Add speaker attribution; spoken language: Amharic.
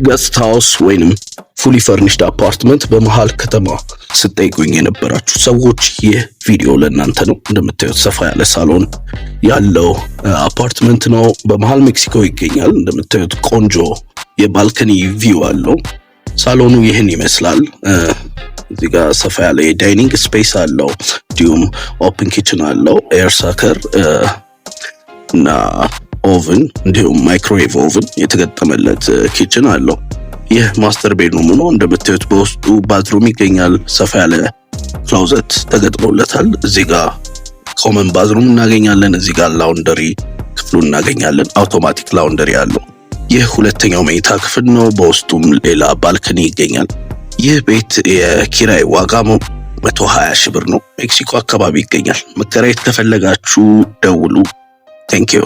Speaker 1: Guest house ወይንም fully furnished apartment በመሃል ከተማ ስትጠይቁኝ የነበራችሁ ሰዎች ይህ ቪዲዮ ለእናንተ ነው። እንደምታዩት ሰፋ ያለ ሳሎን ያለው አፓርትመንት ነው። በመሃል ሜክሲኮ ይገኛል። እንደምታዩት ቆንጆ የ balcony view አለው። ሳሎኑ ይህን ይመስላል። እዚህ ጋር ሰፋ ያለ የ dining space አለው። እንዲሁም open kitchen አለው። Air sucker እና oven እንዲሁም microwave oven የተገጠመለት kitchen አለው። ይህ master bedroom ነው። እንደምታዩት በውስጡ bathroom ይገኛል። ሰፋ ያለ closet ተገጥሞለታል። እዚህ ጋር common bathroom እናገኛለን። እዚህ ጋር laundry ክፍሉ እናገኛለን። Automatic laundry አለው። ይህ ሁለተኛው መኝታ ክፍል ነው። በውስጡም ሌላ balcony ይገኛል። ይህ ቤት የኪራይ ዋጋ 120 ሺህ ብር ነው። ሜክሲኮ አካባቢ ይገኛል። መከራየት ከፈለጋችሁ ደውሉ። Thank you.